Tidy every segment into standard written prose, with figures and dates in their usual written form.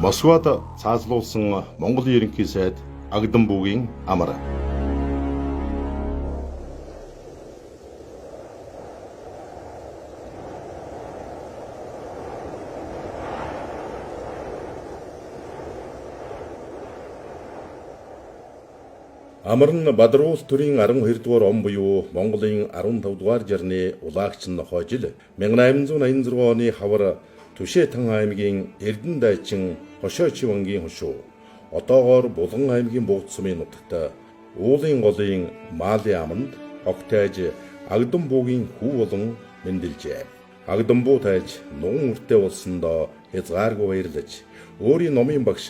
Москвад цаазлуулсан Монголын ерөнхий сайд Агдамбуугийн амар. Амар нь Бадруул төрийн 12 дугаар он буюу Монголын 15 дугаар жарны улаагч нохой жил 1886 оны хавар Түшээ-Тан аймгийн Эрдэнэ дайчин Хошоочивангийн хошуу одоогоор Булган аймгийн Бууд сумын нутагт уулын голын Маали аманд огтайж Агдамбуугийн хүү болон мэндэлжээ. Агдамбуу тайж нуган үртэй болсондоо хязгааргүй баярлаж өөрийн номын багш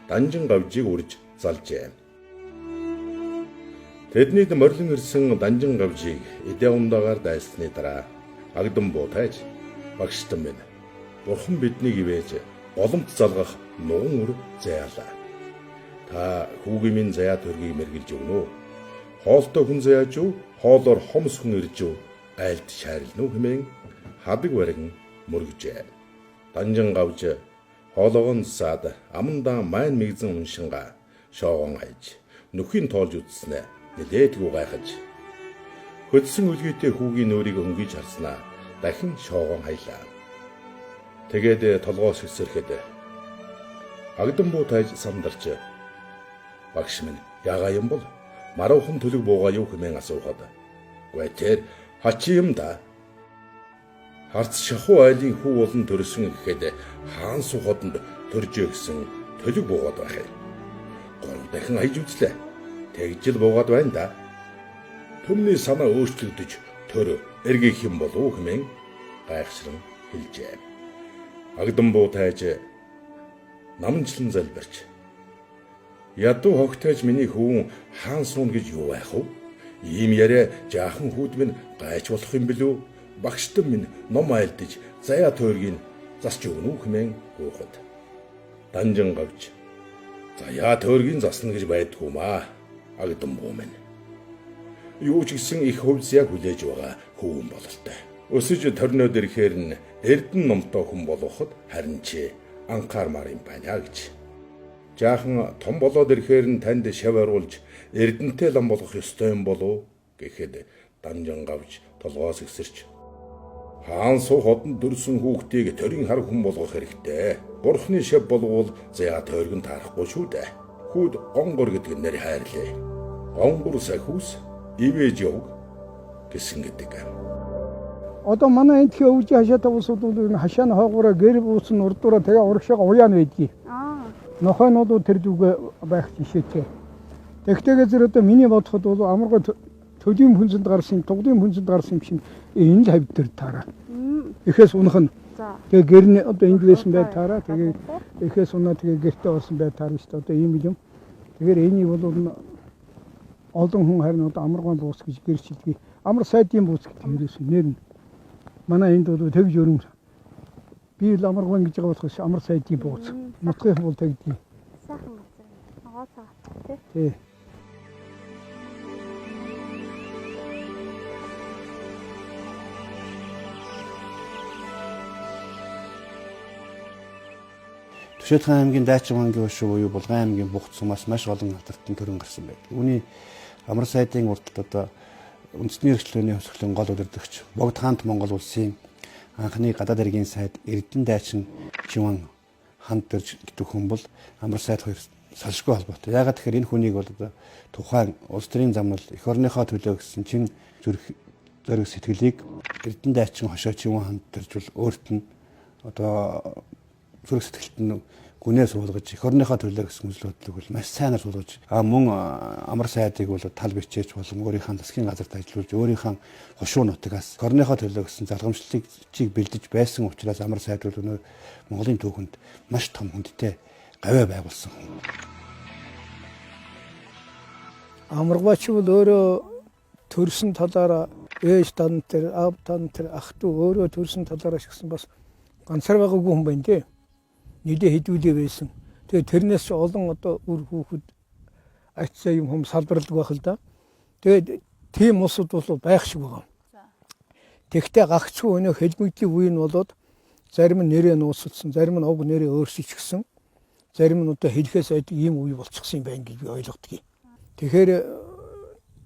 Данжин гавжийг үрж залжээ. Тэднийд морилон ирсэн Данжин гавжийг эдээ ундаагаар дайсны дараа Агдамбуу тайж багштан минь бурхан биднийг ивэж голомт залгах нуган үр заяалаа. Та хүүгийн минь заяа төргийг мэргэлж өгнө үү? Хоолтой хүн заяаж юу? Хоолоор хомс хүн ирж юу? Айлд шаарилна уу хэмээн хадаг барин мөргөжээ. Данжин гавж хоолоогон засаад амандаа майн мэгзэн уншингаа шоогон хайж нөхийн тоолж үзснээ нэлээдгүй гайхаж хөдсөн үлгийтэй хүүгийн нүрийг өнгөж харснаа дахин шоогон хайлаа. Тэгээд толгоос эсрэхэд Агдамбуу тайж сандарч багш минь ягаа юм бол маруухан төлөг буугаа юу хэмээн асуухад гүй тэр хачин юм да. Харц шахуу айлын хүү болон төрсөн гэхэд хаан сухаданд төржээ гэсэн төлөг буугаад байх юм. 3 дахин хайж үзлээ. Тэгжил буугаад байна да. Түмний санаа өөрчлөгдөж төр эргэх юм болов уу хэмээн гайхшран хэлжээ. Агдамбуу тайж наманчлан залбирч ядуу хогтойж миний хүүн хаан суун гэж юу байх вэ? Ийм яриа жаахан хүүд минь гайч болох юм билүү? Багштан минь ном айлдаж заяа тойргийг засч өгнө үү хэмээн гуйхад Данжин гавж заяа тойргийг засна гэж байдгүй маа. Агдамбуу минь. Юу ч гэсэн их хувьсяа хүлээж байгаа хүүн бололтой. Өсөж торноод ирэхээр нь эрдэнэ номтой хүн болгоход харин чи анхаармаар юм байна гэж. Жаахан том болоод ирэхээр нь танд шав оруулж эрдэнэтэй лам болгох ёстой юм болов гэхэд Данжин гавж толгоос эсэрч хаан суу ходонд дөрсөн хүүхдийг төрийн хар хүн болгох хэрэгтэй. Бурхны шав болвол заяа тойргон таарахгүй шүү дээ. Хүүд гонгор гэдэг нэр хайрлаа. Гонгор сахиус ивэж явг гэсэн гэдэг. Одоо манай энтхийн өвжийн хашаатай улсууд бол энэ хашаа нь хойгоороо гэр буус нь урдуураа тэгээ урагшаага уяан байдгийг. Нохой нь бол тэр зүгээ байх жишээтэй. Тэгтээ зэрэг одоо миний бодоход бол амаргүй төдийн хүнсэнд гарсан, тугдын хүнсэнд гарсан юм чинь энэ л хавь дээр таараа. Эхээс унах нь. Тэгээ гэр нь одоо энд байсан бай таараа. Тэгээ эхээс унаа тэгээ гэртээ орсон бай таарна шүү дээ. Одоо ийм юм. Тэгэхээр энийг бол олон хүн харин одоо амаргуй буус гэж гэрчилдэг. Амар сайдын буус гэдэг ерөөс нэр нь. Манай энд бол тэгж өрөм. Би л амаргуй гэж байгаа болохоос амар сайдын буус. Нутгийн бол тэгдэг. Сайхан газар. Ногоо цагаатай тий. Тий. Түшээдхэн аймгийн Дайчин вангийн хошуу буюу Булган аймгийн Бухт сумаас маш олон алдартан төрөн гарсан байдаг. Үүний Амар сайдын урдд одоо үндэсний эрхчлөөний хувьсгалын гол удирдагч Богд хаант Монгол улсын анхны гадаад хэргийн сайд Эрдэнэ Дайчин Чиван ханд дэрж гэдэг хүн бол Амар сайд хоёр салшгүй холбоотой. Яагаад тэгэхээр энэ хүнийг бол одоо тухайн улс төрийн замнал эх орныхоо төлөө гэсэн чин зүрх зориг сэтгэлийг Эрдэнэ Дайчин хошоо Чиван ханд дэрж бол өөрт нь одоо зүрх сэтгэлд нь гүнээ суулгаж эх орныхоо төлөө гэсэн үзэл бодлыг бол маш сайнаар суулгаж мөн амар сайдыг бол тал бичээч болон өөрийнхөө засгийн газарт ажиллуулж өөрийнхөө хошуу нутагаас эх орныхоо төлөө гэсэн залгамжлалыг чиг бэлдэж байсан учраас амар сайд бол өнөө Монголын түүхэнд маш том хүндтэй гавьяа байгуулсан хүн. Амаргаач бол өөрөө төрсөн талаараа ээж дан тэр аав дан тэр ах トゥ өөрөө төрсөн талаараа ч гэсэн бас ганцаар байгаагүй хүн байна тий. Нилээ хэдүүлээ байсан. Тэгээ тэрнээс олон одоо үр хүүхэд ачаа юм хүм салбарладаг байх л да. Тэгээд тийм улсууд бол байх шиг байгаа. Тэгтээ гагцхүү өнөө хэлмэгдлийн үе нь болоод зарим нь нэрээ нууцлсан, зарим нь уг нэрээ өөрчилчихсэн. Зарим нь одоо хэлэхээс айдаг ийм үе болчихсон юм байна гэж би ойлгодог юм. Тэгэхээр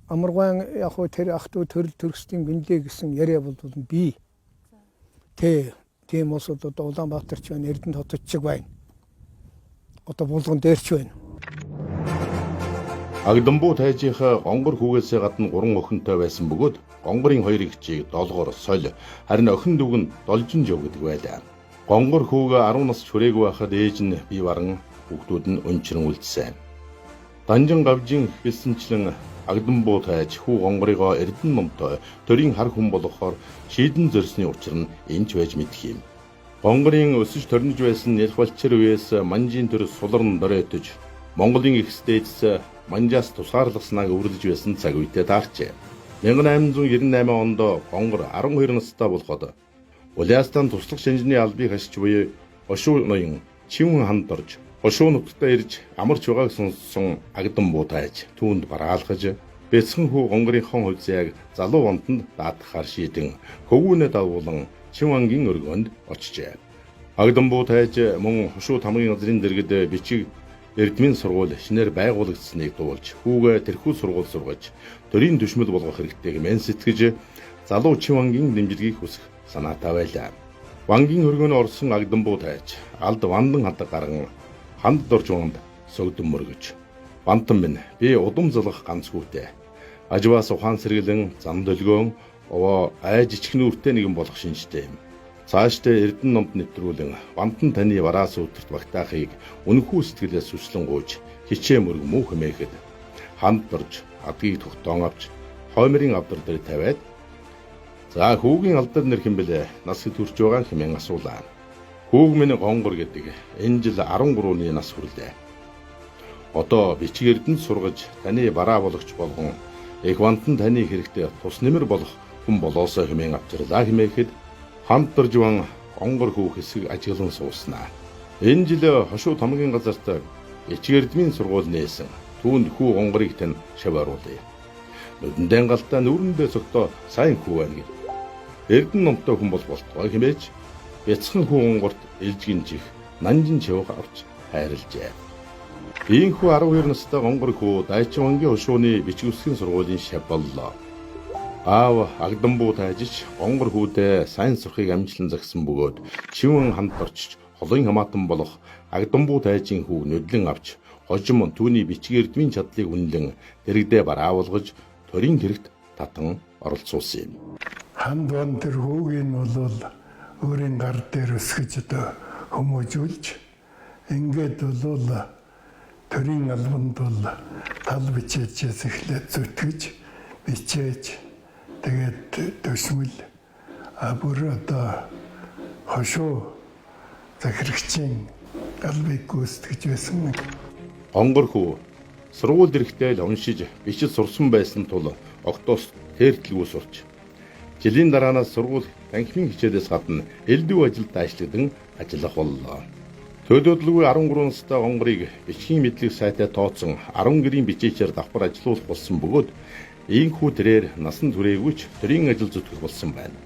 амаргуйн яг хуу тэр ах トゥ төрөл төрөсдийн гинлээ гэсэн яриа бол би. Тэ тийм улсууд одоо Улаанбаатар ч байна, Эрдэнэ хотод ч байна. Одоо булган дээр ч байна. Агдамбуу тайжийнхаа гонгор хүүгээсээ гадна 3 охинтой байсан бөгөөд гонгорын 2 эгчийг долгоор соль, харин охин дүүг нь Должин жив гэдэг байлаа. Гонгор хүүгээ 10 нас хүрээгүй байхад ээж нь бие баран хүүхдүүд нь өнчрөн үлдсэн. Данжин гавжин хэлсэнчлэн Агдамбуу тайж хүү гонгорыгоо Эрдэнэ номтой төрийн хар хүн болгохоор шийдэн зорьсны учир нь энэ ч байж мэдэх юм. Гонгорын өсөж торниж байсан нялх балчир үеэс манжийн төр суларн доройтож Монголын их дээдс манжаас тусгаарлахснаа өвөрлөж байсан цаг үедээ таарчээ. 1898 онд Гонгор 12 настай болоход Улаастан туслах шанжны албыг хашиж буй Ошуу ноён Чивэн ханд орж Хошуу нутагтаа ирж амарч байгааг сонссон Агдамбуу тайж түүнд бараалхаж бяцхан хүү гонгорынхон хувьцааг залуу вантанд даатгахаар шийдэн хөвгүүнээ дагуулan Чивангийн өргөөнд очжээ. Агдамбуу тайж мөн хошуу тамгын газрын дэргэд бичиг эрдмийн сургууль шинээр байгуулагдсаныг дуулж хүүгээ тэрхүү сургууль сургаж төрийн төшмөл болгох хэрэгтэй хэмээн сэтгэж залуу Чивангийн дэмжлэгийг хүсэх санаатай байлаа. Вангийн өргөөнд орсон Агдамбуу тайж алд вандан хадаг гарган ханд дорж ванд сөгдөн мөргөж. Вантан минь би удам залгах ганц хүүтэй. Ажваас ухаан сэргэлэн зам долгион овоо айж ичх нүртэй нэгэн болох шинжтэй юм. Цаашдаа Эрдэнэ номд нэвтрүүлэн вантан таны вараас өдөрт багтаахыг үнэхүү сэтгэлээс сүслэн гуйж хичээ мөргөмөө хэмээхэд ханд дорж адгийг тогтоон авч хоймрын авдар дээр тавиад за хүүгийн алдар нэр хэн бэлээ нас хэд хүрч байгаа хэмээн асуулаа. Хүүг минь гонгор гэдэг энэ жил 13-ны нас хүрлээ. Одоо бичиг эрдэнэ сургаж таны бараа болгоч болгон их вантан таны хэрэгтэй тус нэмэр болох хүн болоосоо хэмээн авчирлаа хэмээхэд ханд доржван гонгор хүү хэсэг ажиглан сууснаа. Энэ жил хошуу тамгийн газарт бичиг эрдмийн сургууль нээсэн. Түүнд хүү гонгорыг тань шав оруулъя. Нүдэндээ галтаа нүрэндээ цогтоо сайн хүү байна гэв. Эрдэнэ номтой хүн бол болтгой хэмээж бяцхан хүү гонгорт илжгин чих нанжин чивга авч хайрлжээ. Ийхүү 12 настай гонгор хүү Дайчвангийн хошууны бичиг үсгийн сургуулийн шав боллоо. Аав Агдамбуу тайжиж гонгор хүүдээ сайн сурахыг амжилан загсан бөгөөд Чивэн ханд орчиж холын хамаатан болох Агдамбуу тайжийн хүүг нүдлэн авч хожим түүний бичиг эрдмийн чадлыг үнэлэн дэрэгдээ бараа болгож төрийн хэрэгт татан оролцуулсан юм. Ханд ван тэр хүүгийн бол өөрийн гар дээр өсгөж одоо хүмүүжүүлж ингээд бол төрийн албанд бол тал бичээчээс эхлээд зүтгэж бичээж тэгээд төсмөл бүр одоо хошуу захирагчийн албыг гүйцэтгэж байсан. Гонгор хүү сургууль ирэхдээ л уншиж бичиж сурсан байсан тул октоос тэртлгүй сурч жилийн дараанаас сургууль танхимын хичээлээс гадна элдв ажилд дайшлагдан ажиллах боллоо. Төлөөдлгүй 13 настай гонгорыг бичгийн мэдлэг сайтай тооцсон 10 гэрийн бичээчээр давхар ажилуулах болсон бөгөөд ийхүү тэрээр насан туршаагүй ч төрийн ажил зүтгэх болсон байна.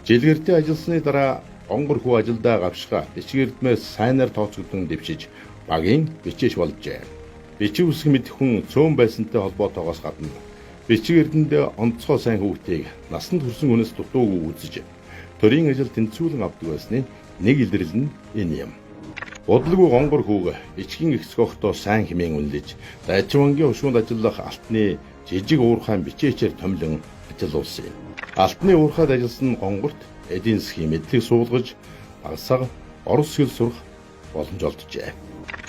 Жилгэртээ ажилласны дараа гонгор хүү ажилдаа гавшгаа бичиг эрдмээс сайнаар тооцогдсон дэвшиж багийн бичээч болжээ. Бичиг үсэг мэдэх хүн цөөн байсантай холбоотойгоос гадна бичиг эрдэндээ онцгой сайн хүүхдийг насанд хүрсэн хүнээс дутуугүй үзэж төрийн ажил тэнцвүүлэн авдаг байсны нэг илрэл нь энэ юм. Бодлого гонгор хүүг бичгийн эгсгогтоо сайн хэмээн үнэлж Дайчвангийн хошуунд ажиллах алтны жижиг уурхайн бичээчээр томилон ажиллуулсан юм. Алтны уурхайд ажилласан гонгорт эдийн засгийн мэдлэг суулгаж багасаа орос хэл сурах боломж олджээ.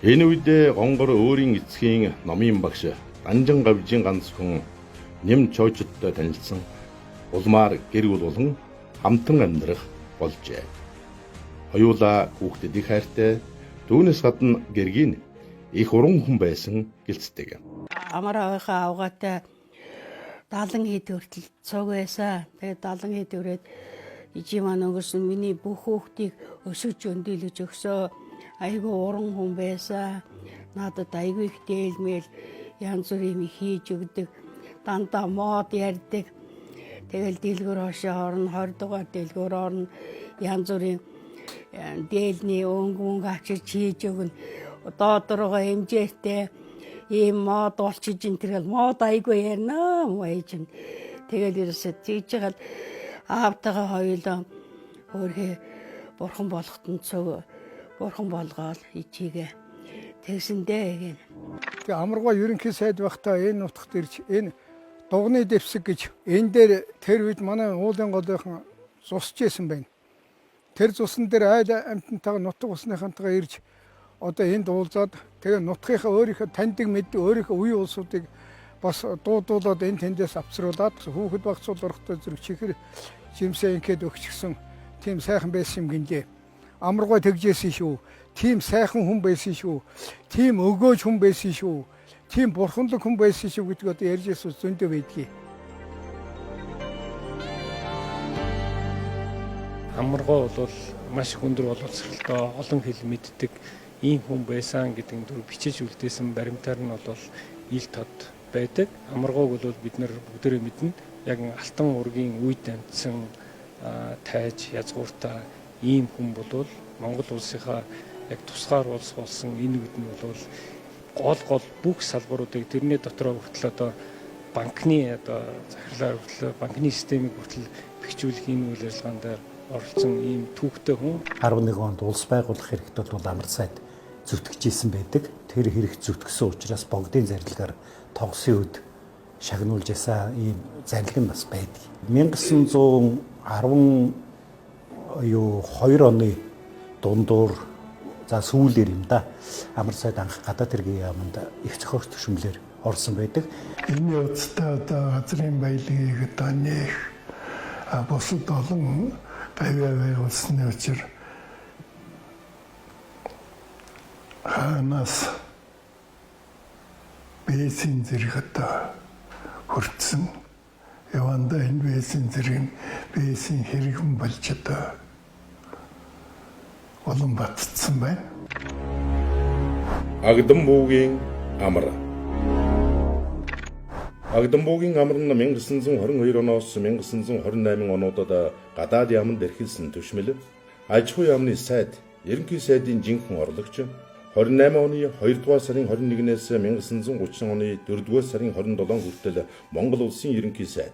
Энэ үед гонгор өөрийн эцгийн номын багш Данжин гавжийн ганц хүн Нэм чоочдтой танилцсан улмаар гэр бүл болон хамтран амьдрах болжээ. Хоёулаа хүүхдэд их хайртай, түүнээс гадна гэргийн их уран хүн байсан гэлцдэг. Амар аавынхаа авгаатай 70 хэд хүртэл цуг байсан. Тэгээд 70 хэд хүрээд ижи маань өнгөрсөн миний бүх хүүхдийг өсөж өндийлөж өгсөө. Айгүй уран хүн байсан. Надад айгүй их дээлмэл янз бүрийн юм хийж өгдөг. Дандаа мод ярьдаг. Тэгэл дэлгүүр хошоо орно, 20 дугаар дэлгүүр орно. Янз бүрийн дээлний өнгө мөнгө авчирч хийж өгнө. Доод руугаа хэмжээтэй ийм мод болчиж энэ тэрэл мод айгүй ярина ээж нь. Тэгэл ерөөсөө тэгж байгаа л аавтайгаа хоёулаа өөрхий бурхан болгоход нь цуг бурхан болгоол ичигээ тэгсэндээ гэн. Тэгээ Амаргуй ерөнхий сайд байхдаа энэ нутагт ирж энэ дугны дэвсэг гэж энэ дээр тэр үед манай уулын голынхан зусч исэн байна. Тэр зусан дээр айл амьтантайгаа нутаг усныхантайгаа ирж одоо энд уулзаад тэгээ нутгийнхаа өөрийнхөө таньдаг мэддэг өөрийнхөө үе улсуудыг бас дуудуулаад энэ тэндээс авчруулад хүүхэд багцуул орохдоо зэрэг чихэр жимсээ ингээд өгчихсөн тийм сайхан байсан юм гинлээ. Амаргуй тэгжээсэн шүү. Тийм сайхан хүн байсан шүү. Тийм өгөөж хүн байсан шүү. Тийм бурханлаг хүн байсан шүү гэдгийг одоо ярьж байсан зөндөө байдгийг. Амаргуй бол маш их өндөр боловсролтой, олон хэл мэддэг ийм хүн байсан гэдэг нь түр бичиж үлдээсэн баримтаар нь бол ил тод байдаг. Амаргуйг бол бид нар бүгдээрээ мэднэ. Яг алтан ургийн үед амьдсан тайж язгууртай ийм хүн бол Монгол улсынхаа яг тусгаар улс болсон энэ үед нь бол гол гол бүх салбаруудыг тэрний дотроо хүртэл одоо банкны одоо захирлаар хүртэл банкны системийг хүртэл бэхжүүлэх ийм үйл ажиллагаанд оролцсон ийм түүхтэй хүн. 11 онд улс байгуулах хэрэгт бол амар сайд зүтгэж исэн байдаг. Тэр хэрэг зүтгэсэн учраас богдын зарилгаар тогсын үд шагнуулж ясаа ийм зарлиг нь бас байдаг. 1910 юу 2 оны дундуур за сүүлээр юм да. Амар сайд анх гадаад хэргийн яаманд их зохиогч төшөмлөөр орсон байдаг. Энэ явцдаа одоо газрын баялагийг одоо нээх бусад олон гавьяа байгуулсны учир хаанаас бээсийн зэрэг одоо хүртсэн. Явандаа энэ бээсийн зэрэг нь бээсийн хэрэгэн болж одоо улам батцсан байна. Агдан буугийн амар. Агдан буугийн амар нь 1922 оноос 1928 онуудад гадаад яаманд эрхэлсэн түшмэл, аж ахуй яамны сайд, ерөнхий сайдын жинхэнэ орлогч, 28 оны 2 дугаар сарын 21-ээс 1930 оны 4 дугаар сарын 27 хүртэл Монгол улсын ерөнхий сайд,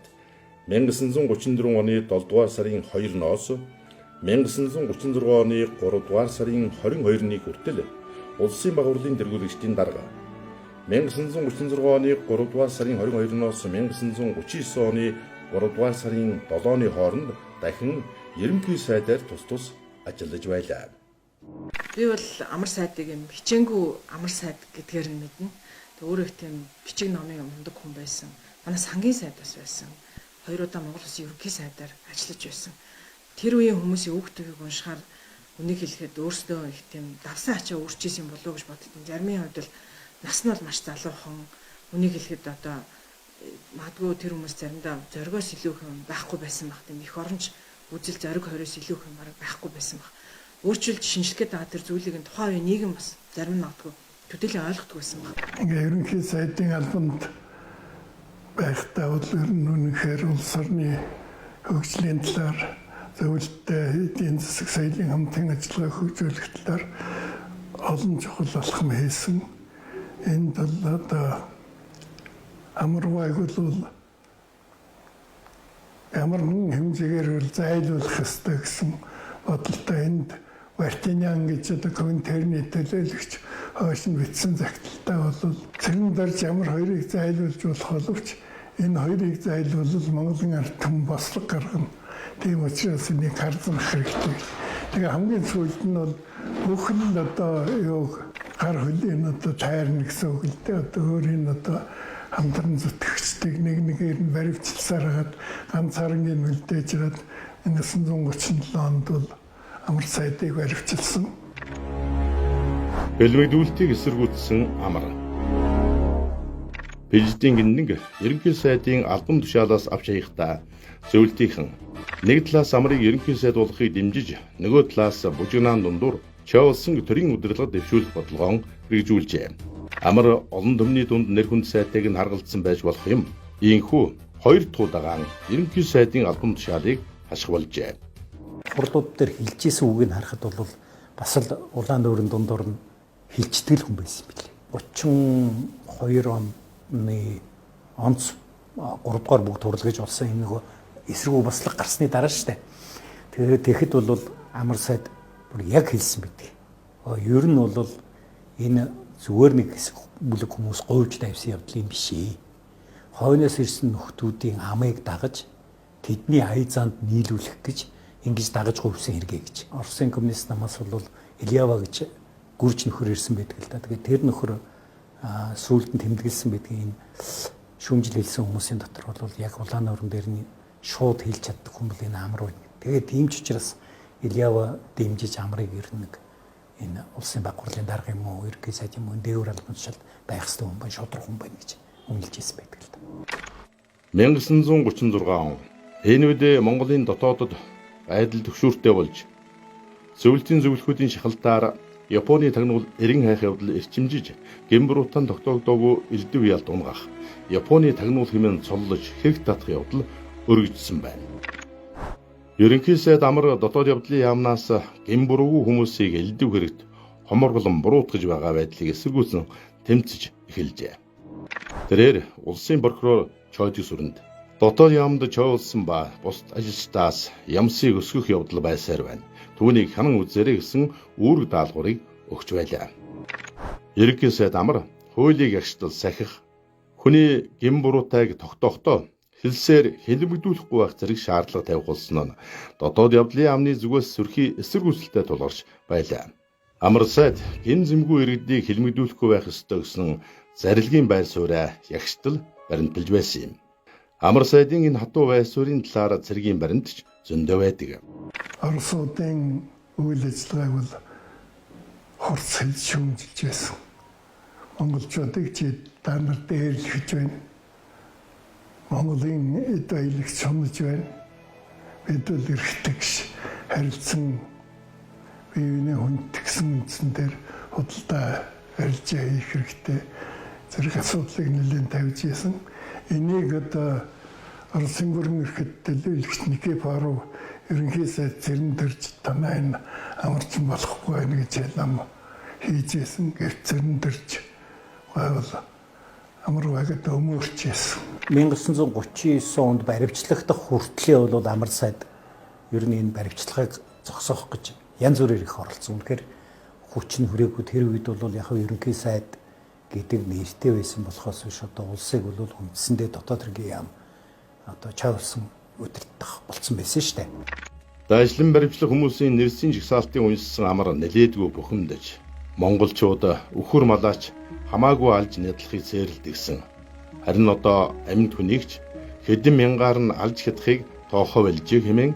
1934 оны 7 дугаар сарын 2-ноос 1936 оны 3 дугаар сарын 22-ны хүртэл улсын багварлын тэргүүлэгчдийн дарга, 1936 оны 3 дугаар сарын 22-ноос 1939 оны 3 дугаар сарын 7-ны хооронд дахин ерөнхий сайдаар тус тус ажиллаж байлаа. Би бол амар сайдыг юм хичээнгүй амар сайд гэдгээр нь мэднэ. Тэг өөрөө их тийм бичиг номын мундаг хүн байсан. Манай сангийн сайд бас байсан. Хоёр удаа Монгол Улсын ерөнхий сайдаар ажиллаж байсан. Тэр үеийн хүмүүсийн үг төвийг уншихаар үнийг хэлэхэд өөрсдөө их тийм давсан ачаа үрчээсэн болов уу гэж боддоо. Заримын хувьд бол нас нь бол маш залуухан. Үнийг хэлэхэд одоо магадгүй тэр хүмүүс заримдаа зоригоос илүү их юм байхгүй байсан баг. Тийм их оронч үзэл зориг хориос илүү их юм бараг байхгүй байсан баг. Өөрчилж шинжлэх гээд байгаа тэр зүйлийг нь тухайн үеийн нийгэм бас зарим нь магадгүй төдийлөн ойлгохгүй байсан баг. Ингээ ерөнхий сайдын албанд байхдаа бол ер нь үнэхээр улс орны хөгжлийн талаар зөвлөлттэй эдийн засаг соёлын хамтын ажиллагаа хөгжүүлэх талаар олон чухал алхам хийсэн. Энд бол одоо Амаргуйг бол ямар нэгэн хэмжээгээр бол зайлуулах ёстой гэсэн бодолтой энд Мартинян гэж одоо комментарны төлөөлөгч хойш нь бичсэн загталтай бол цэрэн дарж ямар хоёрыг зайлуулж болох боловч энэ хоёрыг зайлуулвал Монголын ард түмэн бослого гаргана. Тийм учраас энийг харзанах хэрэгтэй. Тэгээ хамгийн сүүлд нь бол бүх нь одоо юу гар хөлийн одоо тайрна гэсэн үг л дээ. Одоо өөрийн одоо хамтран зүтгэгчдийг нэг нэгээр нь баривчилсаар хагаад ганцаарнгийн үлдээж хагаад 1937 онд бол амар сайдыг баривчилсан. Бэлмэгдүүлэлтийг эсэргүүцсэн амар. Президент гиннэг ерөнхий сайдын албан тушаалаас авч хаяхдаа зөвлөлтийнхэн нэг талаас амрыг ерөнхий сайд болохыг дэмжиж, нөгөө талаас бужигнаан дундуур Чоолсон төрийн удирдлага дэвшүүлэх бодлогоон хэрэгжүүлжээ. Амар олон түмний дунд нэр хүнд сайтайг нь харгалзсан байж болох юм. Ийхүү хоёр дахь удагаан ерөнхий сайдын албан тушаалыг хаших болжээ. Хурлууд дээр хэлжсэн үгийг харахад бол бас л улаан дүүрэн дундуур нь хилчдэг хүн байсан билээ. 32 оны онц 3 дугаар бүгд хурал гэж болсон энэ нөгөө эсрэг убаслаг гарсны дараа шүү дээ. Тэгээд тэгэхэд бол Амар сайд бүр яг хэлсэн байдаг. Ер нь бол энэ зүгээр нэг хэсэг бүлэг хүмүүс гуйж тавьсан явдал юм биш ээ. Хойноос ирсэн нөхдүүдийн амыг дагаж тэдний ая занд нийлүүлэх гэж ингэж дагаж гуйвсан хэрэгэ гэж. Оросын коммунист намаас бол Ильява гэж гүрж нөхөр ирсэн байдаг л да. Тэгээд тэр нөхөр сүүлд нь тэмдэглэсэн байдгийг энэ шүүмжил хэлсэн хүмүүсийн дотор бол яг улаан нууран дээр нь шууд хэлж чаддаг хүн бол энэ Амар байна. Тэгээд тийм ч учраас Ильява дэмжиж Амрыг ер нь нэг энэ улсын баг хурлын дарга юм уу, ерөнхий сайд юм уу, дээвэр албан тушаалд байх ёстой хүн байна, шудраг хүн байна гэж үнэлж ирсэн байдаг л да. 1936 он энэ үед Монголын дотоодод байдал төвшүүртэй болж зөвлөлтийн зөвлөхүүдийн шахалтаар Японы тагнуул эрен хайх явдал эрчимжиж гэм буруутан тогтоогдоогүй элдв ялд унгах Японы тагнуул хэмээн цоллож хэрэг татах явдал өргөжсөн байна. Ерөнхий сайд Амар дотоод явдлын яамнаас гэм буруугүй хүмүүсийг элдв хэрэгт хоморглон буруутгаж байгаа байдлыг эсэргүүцэн тэмцэж эхэлжээ. Тэрээр улсын прокурор Чойдыг сүрэнд дотоод яамд чойлсон ба бусад ажилчдаас ямсыг өсгөх явдал байсаар байна. Түүнийг хянан үзээрэй гэсэн үүрэг даалгаврыг өгч байлаа. Ерөнхий сайд Амар хуулийг ягштал сахих, хүний гэм буруутайг тогтоохдоо хэлсээр хилэмгдүүлэхгүй байх зэрэг шаардлага тавих болсон нь дотоод явдлын яамны зүгээс сөрхий эсэргүүцэлтэй тулгарч байлаа. Амар сайд гэм зэмгүй иргэдийг хилмигдүүлэхгүй байх ёстой гэсэн зарилгийн байр сууриа ягштал баримталж байсан юм. Амар сайдын энэ хатуу байр суурийн талаар цэргийн баримтч зөндөө байдаг. Оросуудын үйл ажиллагааг бол хурц хэлж шүүмжилж байсан. Монголчуудыг чи та нар дээрлэж байна. Монголын эд баялаг чомж байна. Бид бол эрхтгш харилцан бие биенээ хүндэтгсэн үндсэн дээр худалдаа арилжаа хийх хэрэгтэй зэрэг асуудлыг нэлээд тавьж исэн. Энийг одоо Оросын бүрэн эрхэд төлөөлөгч Никифоров ерөнхий сайд Цэрэн төрж танай энэ амарчин болохгүй байна гэж лам хийж исэн. Гэвч Цэрэн төрж гайвал амар багад өмөрч исэн. 1939 онд баривчлагдах хүртлээ бол Амар сайд ер нь энэ баривчлагыг зогсоох гэж янз бүрээр их оролцсон. Үнэхээр хүч нь хүрээгүй тэр үед бол яг ерөнхий сайд гэдэг нэртэй байсан болохоос биш одоо улсыг бол үндсэндээ дотоод хэргийн яам одоо чавсан удирдах болцсон байсан шүү дээ. Дайшлан баривчлах хүмүүсийн нэрсийн жагсаалтыг уншсан Амар нэлээдгүй бухимдаж монголчууд үхүр малаач хамаагүй алж нядлахыг цээрэлдэгсэн. Харин одоо амьд хүнийг ч хэдэн мянгаар нь алж хядахыг тоохоо болжээ хэмээн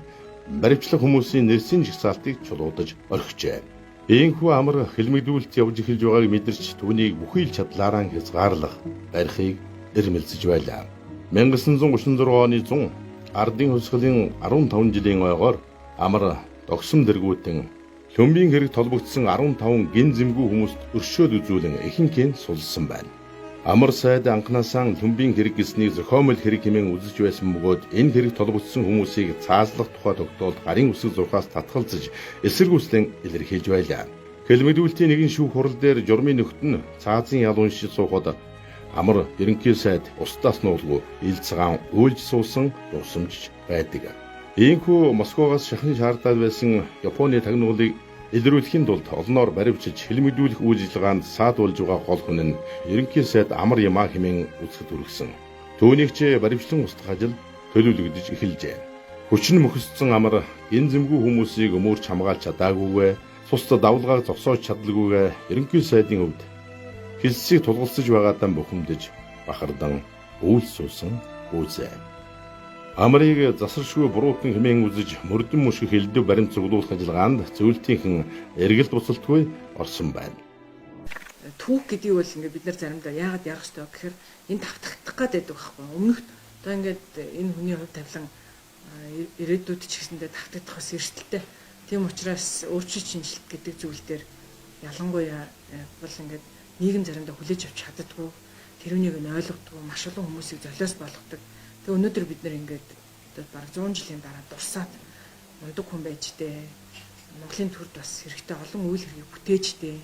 баривчлах хүмүүсийн нэрсийн жагсаалтыг чулуудаж орхижээ. Ийхүү Амар хилмигдүүлэлт явж эхэлж байгааг мэдэрч түүнийг бүхий л чадлаараа хязгаарлах барихыг эрмэлзэж байлаа. 1936 оны 100 ардын хувьсгалын 15 жилийн ойгоор Амар догсон дэргүүтэн Хюмбийн хэрэг толбогдсон 15 гин зэмгүй хүмүүст өршөөл үзүүлэн ихэнхийг сулсан байна. Амар сайд анхнаасаа Хюмбийн хэрэг гэснийг зохиомол хэрэг хэмээн үзэж байсан бөгөөд энэ хэрэг толбогдсон хүмүүсийг цаазлах тухай тогтоолд гарын үсэг зурхаас татгалзаж эсэргүүцлэн илэрхийлж байлаа. Хилмигдүүлэлтийн нэгэн шүүх хурал дээр журмын нөхд нь цаазын ял уншиж суухад Амар ерөнхий сайд устдаас нуулгүй ил цагаан уйлж суусан дурсамжж байдаг. Ийхүү Москвагаас шахин шаардаад байсан Японы тагнуулыг илрүүлэхийн тулд олноор баривчилж хилмигдүүлэх үйл ажиллагаанд саад болж байгаа гол хүн нь ерөнхий сайд Амар Ямаа хэмээн үзэхэд хүргэсэн. Түүнийг ч баривчлан устгах ажил төлөвлөгдөж эхэлжээ. Хүчин мөхөсдсөн Амар гин зэмгүй хүмүүсийг өмөрч хамгаалж чадаагүйгээ, цус давлгааг зогсоож чадалгүйгээ ерөнхий сайдын хувьд хэлсийг тулгалцаж байгаадаа бухимдаж бахардан үйл суусан гүйцээ. Амрыг засаршгүй буруутан хэмээн үзэж мөрдөн мөшгөх элдв баримт цуглуулах ажиллагаанд зөвлөлтийнхэн эргэлт буцалтгүй орсон байна. Түүх гэдгийг бол ингээд бид нар заримдаа яагаад ярах ёстой вэ гэхээр энэ давтагдах гээд байдаг байхгүй. Өмнөх одоо ингээд энэ хүний хувь тавилан ирээдүйд ч гэсэндээ давтагдах бас эрсдэлтэй. Тийм учраас өөрчлөлт шинжилэлт гэдэг зүйл дээр ялангуяа бол ингээд нийгэм заримдаа хүлээж авч чаддаггүй, тэрүүнийг нь ойлгодгүй, маш олон хүмүүсийг золиос болгодог. Тэгээ өнөөдөр бид нэр ингээд одоо бараг 100 жилийн дараа дурсаад мундаг хүн байж тээ. Монголын төрд бас хэрэгтэй олон үйл хэргийг бүтээж тээ.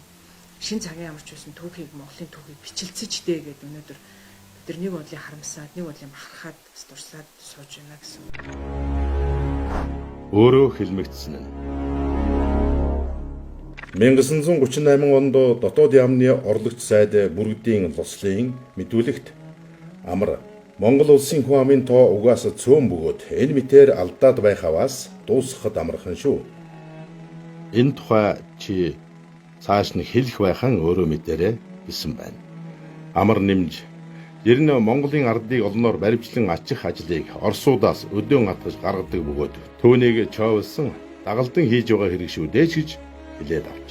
Шин цагийн ямарч байсан түүхийг Монголын түүхийг бичилцэж дээ гэдээ өнөөдөр бид нар нэг бодлын харамсаад, нэг бодлын бахархаад бас дурсаад сууж байна гэсэн. Өөрөө хэлмэгдсэн нь 1938 онд дотоод яамны орлогч сайд бүргэдийн луслын мэдүүлэгт Амар Монгол улсын хүн амын тоо угаас цөөн бөгөөд энэ мэтээр алдаад байх аваас дуусгахад амархан шүү. Энэ тухай чи цааш нь хэлэх байхan өөрөө мэдэрэ гэсэн байна. Амар нэмж ер нь Монголын ардыг олноор баривчлан ачих ажлыг Оросуудаас өдөөн атгаж гаргадаг бөгөөд түүнийг чоовлсон дагалдан хийж байгаа хэрэг шүү дээ ч гэж хэлээд авч.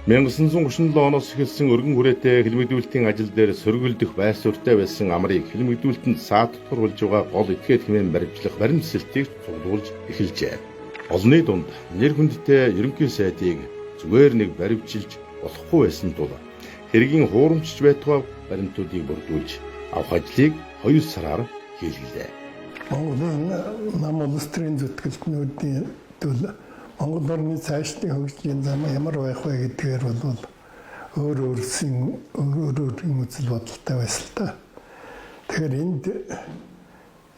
1937 оноос эхэлсэн өргөн хүрээтэй хэлмэгдүүлэлтийн ажил дээр сөргөлдөх байр суурьтай байсан Амрыг хэлмэгдүүлэлтэнд саад дотор болж байгаа гол этгээд хэмээн баривчлах баримтсэлтийг цуглуулж эхэлжээ. Олонний дунд нэр хүндтэй ерөнхий сайдыг зүгээр нэг баривчилж болохгүй байсан тул хэргийн хуурамчж байтугай баримтуудыг бүрдүүлж авах ажлыг 2 сараар хийлгэлээ. Монголын нам улс төрийн зүтгэлтнүүдийн төл Монгол орны цаашдын хөгжлийн зам ямар байх вэ гэдгээр бол өөр өөрийн үзэл бодолтой байсан л та. Тэгэхээр энд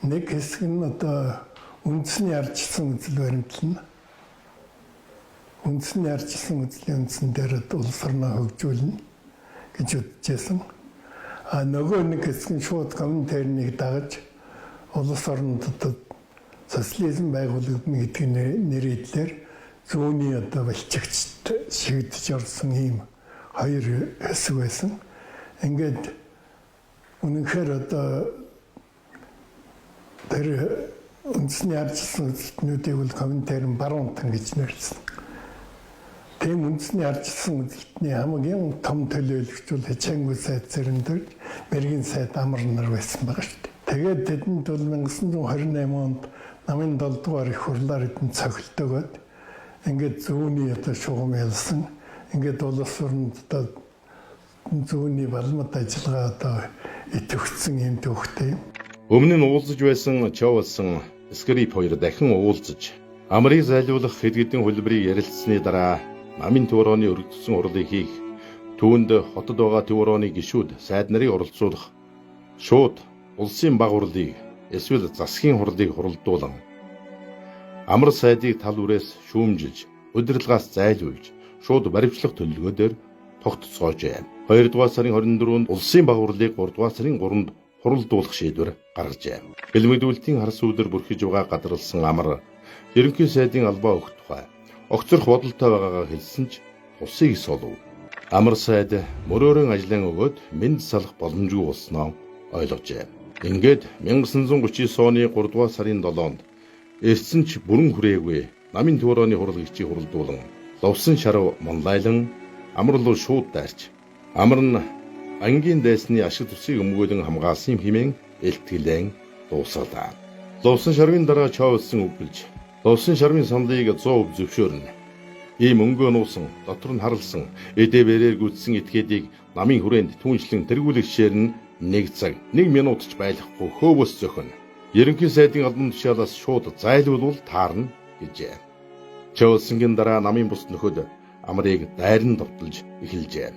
нэг хэсэг нь одоо үндэсний ардчилсан үзэл баримтлал нь үндэсний ардчилсан үзлийн үндсэн дээр улс орноо хөгжүүлнэ гэж бодож байсан. А нөгөө нэг хэсэг нь шууд Коминтернийг дагаж улс орнд одоо социализм байгуулагдана гэдэг нэрийдлэр зүүнний одоо балчигчд шигдэж орсон ийм хоёр хэсэг байсан. Ингээд үнэнхээр одоо тэр үндэсний ардчилсан үзэлтнүүдийг бол Коминтерн баруунтан гэж нэрлэсэн. Тийм үндэсний ардчилсан үзэлтний хамгийн том төлөөлөгч бол Хичээнгүй сайд Цэрэндөрж, Мэргэн сайд Амар нар байсан байгаа шүү дээ. Тэгээд тэдэнд бол 1928 онд намын 7 дугаар их хурлаар эдэнд цохилтогоод ингээд зүүнний одоо шугам ялсан. Ингээд улс оронд одоо зүүнний балмад ажиллагаа одоо идэвхжсэн юм төвхтэй. Өмнө нь уулзаж байсан Човлсон Скрип хоёр дахин уулзаж Амрыг зайлуулах хэд хэдэн хөлбөрийг ярилцсаны дараа намын төв орооны өргөдсөн хурлыг хийх, түүнд хотод байгаа төв орооны гишүүд сайд нарыг оролцуулах, шууд улсын баг хурлыг эсвэл засгийн хурлыг хуралдуулан Амар сайдыг тал бүрээс шүүмжилж, удирдлагаас зайлуулж, шууд баривчлах төлөвлөгөө дээр тогтцоожээ. 2 дугаар сарын 24-нд улсын баг хурлыг 3 дугаар сарын 3-нд хуралдуулах шийдвэр гаргажээ. Хэлмэгдүүлэлтийн харс үүдэр бүрхэж байгаа гадарлсан Амар ерөнхий сайдын албаа өгөх тухай огцорх бодолтой байгаагаа хэлсэн ч тусыг солов. Амар сайд мөрөөрөн ажлан өгөөд мэнд салах боломжгүй болсноо ойлгожээ. Ингээд 1939 оны 3 дугаар сарын 7-нд эртсэн ч бүрэн хүрээгүй намын төв орооны хурал гिचийг хуралдуулан Лувсан шарав мунлайлан Амар руу шууд дайрч Амар нь ангийн дайсны ашиг тусыг өмгөөлөн хамгаалсан хэмээн элтгэлэн дуусгалаа. Лувсан шарвын дараа чоолсон үгэлж Лувсан шарвын саналыг 100% зөвшөөрнө. Ийм өнгөө нуусан, дотор нь харалсан, эдээ бэрээр гүйтсэн этгээдийг намын хүрээнд түүнчлэн тэргүүлэгчээр нь нэг цаг, нэг минут ч байлгахгүй хөөбөс зөхөн. Ерөнхий сайдын албан тушаалаас шууд зайлуулвал таарна гэжээ. Чоолсонгийн дараа намын бус нөхөд Амрыг дайран довтолж эхэлжээ.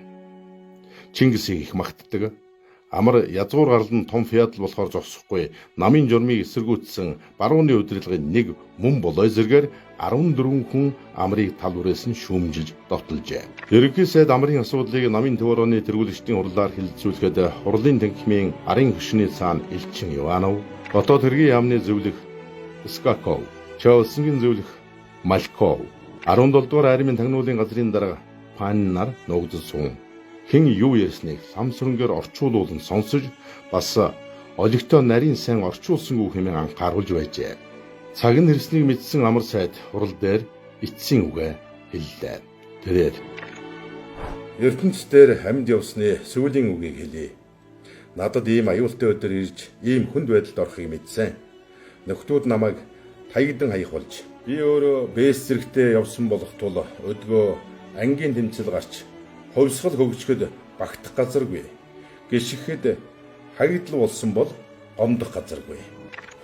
Чингисийг их магтдаг. Амар язгуур гарал нь том феодал болохоор зогсохгүй намын журмыг эсэргүүцсэн барууны удирдлагын нэг мөн болой зэргээр 14 хүн Амрыг тал бүрээс нь шүүмжилж довтолжээ. Ерөнхий сайд Амрын асуудлыг намын төв орооны тэргүүлэгчдийн хурлаар хэлэлцүүлэхэд хурлын танхимын арын хөшний цаана Элчин Иванов, дотоод хэргийн яамны зөвлөх Скаков, Чоолсонгийн зөвлөх Малков, 17 дугаар армийн тагнуулын газрын дарга Паннар нуугдсан. Хэн юу ярьсныг лам сүрэнгээр орчуулуулан сонсож бас олигтой нарийн сайн орчуулсангүй хэмээн анхааруулж байжээ. Цаг нь ирснийг мэдсэн Амар сайд хурал дээр эцсийн үгээ хэллээ. Тэрээр ертөнц дээр амьд явсны сүүлийн үгийг хэлье. Надад ийм аюултай өдөр ирж ийм хүнд байдалд орохыг мэдсэн. Нөхдүүд намайг таягдан хаях болж би өөрөө бээс зэрэгтэй явсан болох тул өдгөө ангийн тэмцэл гарч хувьсгал хөгжихэд багтах газаргүй. Гიშгэхэд хагигдал болсон бол гомдох газаргүй.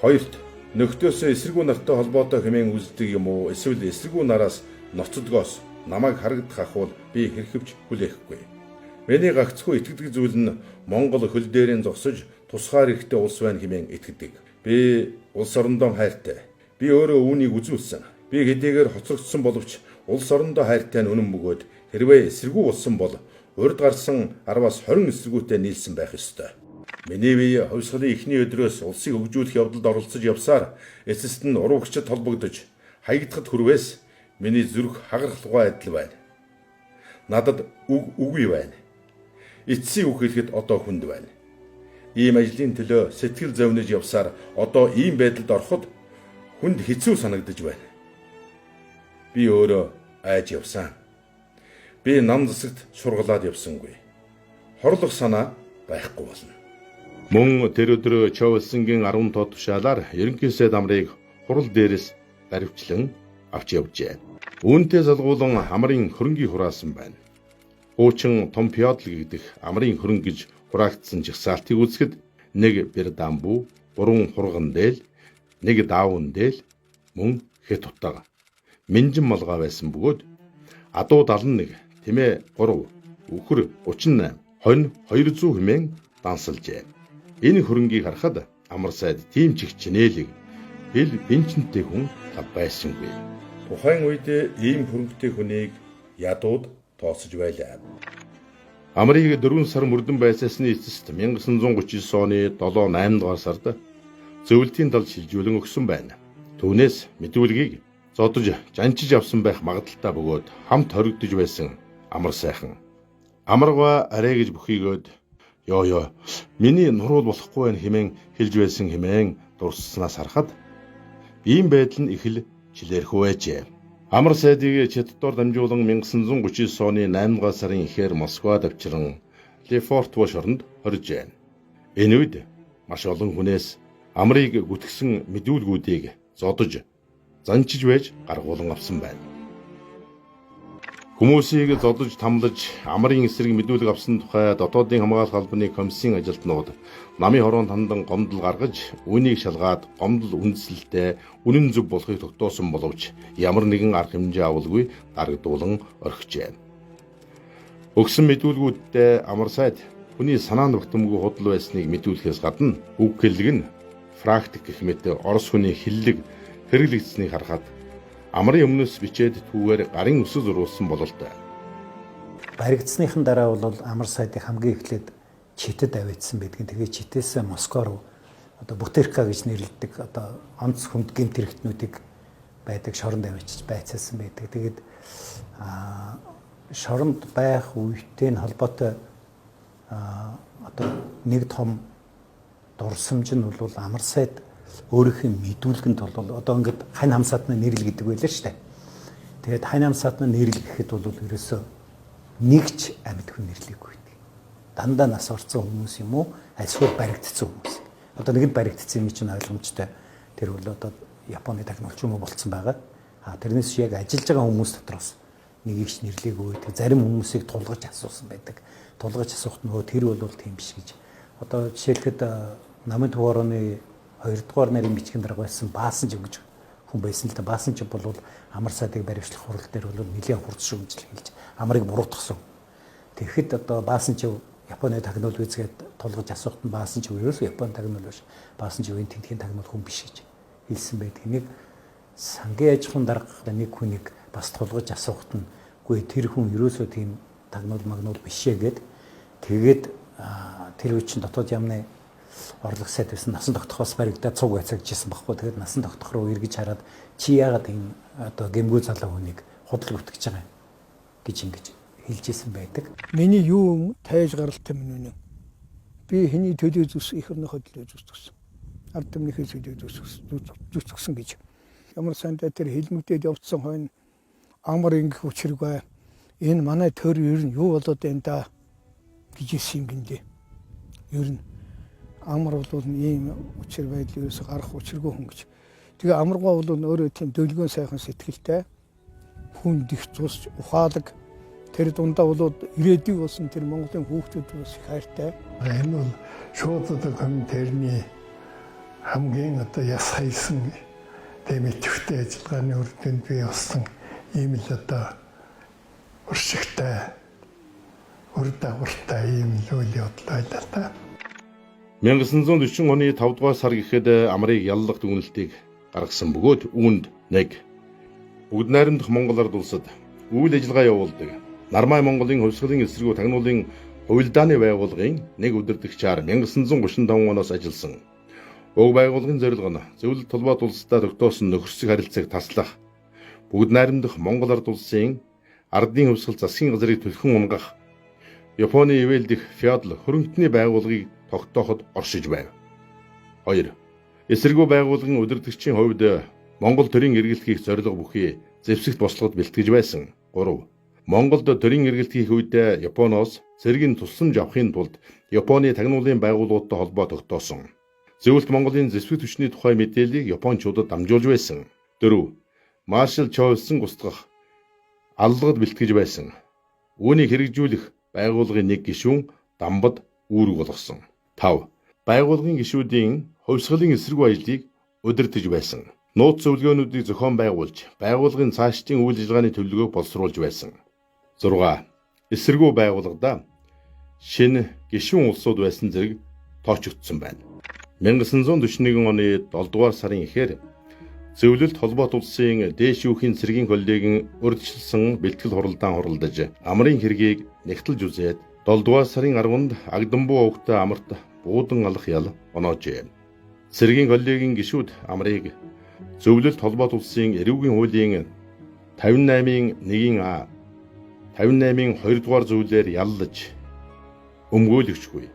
Хоёрт нөхдөөсөө эсэргүү нартай холбоотой хэмээн үздэг юм уу? Эсвэл эсэргүү нараас ноцдгоос Намайг харагдах ах бол би хэрхэвч хүлээхгүй. Миний гагцхүү итгэдэг зүйл нь Монгол хөл дээрээ зогсож тусгаар эрхтэй улс байна хэмээн итгэдэг. Би улс орондоо хайртай. Би өөрөө үүнийг үзүүлсэн. Би хэдийгээр хоцрогдсон боловч улс орондоо хайртай нь үнэн бөгөөд хэрвээ эсэргүү болсон бол урд гарсан 10-аас 20 эсэргүүтэй нийлсэн байх ёстой. Миний бие хувьсгалын эхний өдрөөс улсыг хөгжүүлэх явдалд оролцож явсаар эцэст нь урвагчид холбогдож хаягдахад хүрвээс миний зүрх хагархлугай адил байна. Надад үг үгүй байна. Эцсийн үг хэлэхэд одоо хүнд байна. Ийм ажлын төлөө сэтгэл зовниж явсаар одоо ийм байдалд ороход хүнд хэцүү санагдаж байна. Би өөрөө айж явсан. Би нам засагт шургалаад явсангүй. Хорлох санаа байхгүй болно. Мөн тэр өдөр Човлсонгийн 10 тоо тушаалаар ерөнхий сайд Амрыг хурал дээрээс баривчлан авч явжээ. Үүнтэй залгуулan Амрын хөрөнгийг хураасан байна. Хуучин Том Пёдл гэгдэх Амрын хөрөнгө гэж хураагдсан жагсаалтыг үзэхэд нэг Бердамбу, 3 хурган дээл, нэг даавн дээл, мөн хэт утга минжин малгай байсан бөгөөд адуу 71, тэмээ 3, үхэр 38, хонь 200 хэмээн дансалжээ. Энэ хөрөнгийг харахад Амар сайд тийм ч их чинээлэг хэл бэнчэнтэй хүн байсангүй. Тухайн үед ийм хөрөнгөтэй хүнийг ядууд тооцож байлаа. Амрыг 4 сар мөрдөн байсаасны эцэст 1939 оны 7-8 дугаар сард зөвлөлтийн талд шилжүүлэн өгсөн байна. Түүнээс мэдүүлгийг зодож жанчиж авсан байх магадaltaй бөгөөд хамт хоригдож байсан Амар сайхан. Амаргаа арай гэж бүхийгөөд ёо ёо миний нуруул болохгүй байх хэмээн хэлж байсан хэмээн дурсснаас харахад ийм байдал нь их л чилээрхүү байжээ. Амар сайдыг Четтоор дамжуулан 1939 оны 8 дугаар сарын ихээр Москвад авчиран Лефортово шоронд хоржээ. Энэ үед маш олон хүнээс Амрыг гүтгсэн мэдүүлгүүдийг зодож занчиж байж гаргуулan авсан байна. Хүмүүсийг зодож тамлаж Амрын эсрэг мэдүүлэг авсан тухай дотоодын хамгаалах албаны комиссийн ажилтнууд намын хороонд хандан гомдол гаргаж үүнийг шалгаад гомдол үндсэлтэй үнэн зөв болохыг тогтоосон боловч ямар нэгэн арга хэмжээ авалгүй дарагдуулан орхижээ. Өгсөн мэдүүлгүүддээ Амар сайд хүний санаанд багтамгүй худал байсныг мэдүүлэхээс гадна үг хэллэг нь практик гэх мэт орос хүний хэллэг хэрэглэгдсэнийг харахад Амрын өмнөөс бичээд түүгээр гарын өсөж зурулсан бололтой. Баригдсныхан дараа бол Амар сайдыг хамгийн эхлээд Читэд аваадсан байдгийн. Тэгээ Читээс Москва руу одоо Бутырка гэж нэрлэдэг одоо онц хүнд гэмт хэрэгтнүүдийг байдаг шоронд авчиж байцаасан байдаг. Тэгээд шоронд байх үетэй нь холбоотой одоо нэг том дурсамж нь бол Амар сайд өөрийнх нь мэдүүлгэнд бол одоо ингээд хань хамсаатны нэрл гэдэг байлаа шүү дээ. Тэгээд хань хамсаатны нэрл гэхэд бол ерөөсөө нэг ч амьд хүн нэрлээгүй байдаг. Дандаа нас орсон хүмүүс юм уу? Альсгүй баригдсан хүмүүс. Одоо нэг нь баригдсан юм чинь ойлгомжтой. Тэр бол одоо Японы тагнуулч юм уу болцсон байгаа. А тэрнээс яг ажиллаж байгаа хүмүүс дотроос нэгийг ч нэрлээгүй байдаг. Зарим хүмүүсийг тулгаж асуусан байдаг. Тулгаж асуухт нөгөө тэр бол тийм биш гэж. Одоо жишээлхэд намын төв орооны 2 дугаар нарийн бичгийн дарга байсан Баасан жив гэж хүн байсан л да. Баасан жив бол Амар сайдыг баривчлах хурал дээр бол нэлээд хурц шүүмжлэл хэлж Амрыг буруутгасан. Тэгэхэд одоо Баасан жив Японы тагнуул үзгээд тулгаж асуухт нь Баасан жив ерөөсөө Японы тагнуул биш. Баасан живийн тентхийн тагнуул хүн биш гэж хэлсэн байдаг. Нэг сангийн аж ахуйн дарга нэг хүнийг бас тулгаж асуухт нь үгүй тэр хүн ерөөсөө тийм тагнуул магнуул биш ээ гэд. Тэгээд тэр үе чинь дотоод яамны орлого сайд байсан насан тогтохоос баригдаад цуг байцаагчсэн баггүй. Тэгээд насан тогтох руу эргэж хараад чи яагаад энэ одоо гэмгүү залуу хүнийг худал гүтгэж байгаа юм гэж ингэж хэлжсэн байдаг. Миний юу тайж гаралтай минь үнэ. Би хэний төлөө зүс их орныхоо төлөө зүсгсэн. Ард түмнийхээ төлөө зүсгсэн гэж. Ямар сандаа тэр хилмигдээд явцсан хойно амар ингэх учиргүй. Энэ манай төр ер нь юу болоод байна да гэж хэлсэн юм гиндэ. Ер нь амар бол ийм учир байдал ерөөсө гарах учиргүй хүн гэж. Тэгээ амаргаа бол өөрөө тийм дөлгөөн сайхан сэтгэлтэй хүн дих цус ухаалаг тэр дундаа бол ирээдүй болсон тэр Монголын хүүхдүүд бас их хайртай. Энэ бол шууд одоо коминтерний хамгийн одоо яс хайсан тийм идэвхтэй ажиллагааны үр дүнд бий болсон ийм л одоо Уршигтай, үр дагавартай ийм л үйл явдал байлаа та. 1940 оны 5 дугаар сар гэхэд Амрыг яллах дүгнэлтийг гаргасан бөгөөд үүнд 1. Бүгд найрамдах Монгол ард улсад үйл ажиллагаа явуулдаг Нармай Монголын хувьсгалын эсэргүү тагнуулын хувилдааны байгууллагын нэг удирдагчаар 1935 оноос ажилласан. Уг байгууллагын зорилго нь зөвлөлт холбоот улстай тогтоосон нөхөрсөг харилцааг таслах, бүгд найрамдах Монгол ард улсын ардын хувьсгал засгийн газрыг түлхэн унгах, Японы ивэл дэх феодал хөрөнгөтний байгууллагыг тогтооход оршиж байв. 2. Эсэргүү байгууллагын удирдагчийн хувьд Монгол төрийн эргэлт хийх зорилго бүхий зэвсэгт бослогод бэлтгэж байсан. 3. Монголд төрийн эргэлт хийх үедээ Японоос цэргийн тусламж авахын тулд Японы тагнуулын байгууллагуудтай холбоо тогтоосон. Зөвлөлт Монголын зэвсэг түвшний тухай мэдээллийг Япончуудад дамжуулж байсан. 4. Маршал Чойволсон гусгах аллагад бэлтгэж байсан. Үүнийг хэрэгжүүлэх байгууллагын нэг гишүүн Дамбад үүрэг болгосон. 5. Байгууллагын гишүүдийн хувьсгалын эсэргүү ажлыг удирдах байсан. Нууц зөвлөгөөнүүдийг зохион байгуулж, байгууллагын цаашдын үйл ажиллагааны төлөвлөгөөг боловсруулж байсан. 6. Эсэргүү байгууллагада шинэ гишүүн улсууд байсан зэрэг тоочогдсон байна. 1941 оны 7 дугаар сарын эхээр Зөвлөлт холбоот улсын дээш юухийн цэргийн коллегийн урьдчилсан бэлтгэл хуралдаан хуралдаж Амрын хэргийг нэгтэлж үзээд 7 дугаар сарын 10-нд Агдамбуу овогтой Амарт буудан алах ял оноожээ. Цэргийн коллегийн гишүүд Амрыг Зөвлөлт холбоот улсын эрүүгийн хуулийн 58-ын 1-ийн А 58-ын 2 дугаар зүйлээр яллаж өмгөөлөгчгүй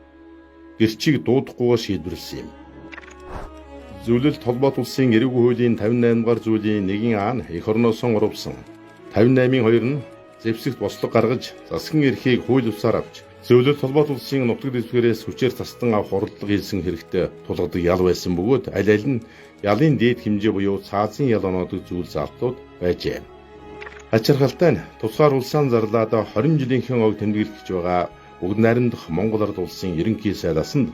гэрчийг дуудахгүйгээр шийдвэрлэсэн юм. Зөвлөлт холбоот улсын эрүүгийн хуулийн 58 дугаар зүйлийн 1-ийн А нь эх орноос урвсан. 58-ын 2 нь зэвсэгт бослого гаргаж засгийн эрхийг хууль ёсоор авч Зөвлөлт холбоот улсын нутаг дэвсгэрээс хүчээр тастан авах оролдлого хийсэн хэрэгтэй тулгадаг ял байсан бөгөөд аль аль нь ялын дээд хэмжээ буюу цаазын ял оноодог зүйл заалтууд байжээ. Ачирхалтай нь тусгаар улсаан зарлаад 20 жилийнхээ ог тэмдэглэх гэж байгаа бүгд найрамдах Монгол ард улсын ерөнхий сайд асанд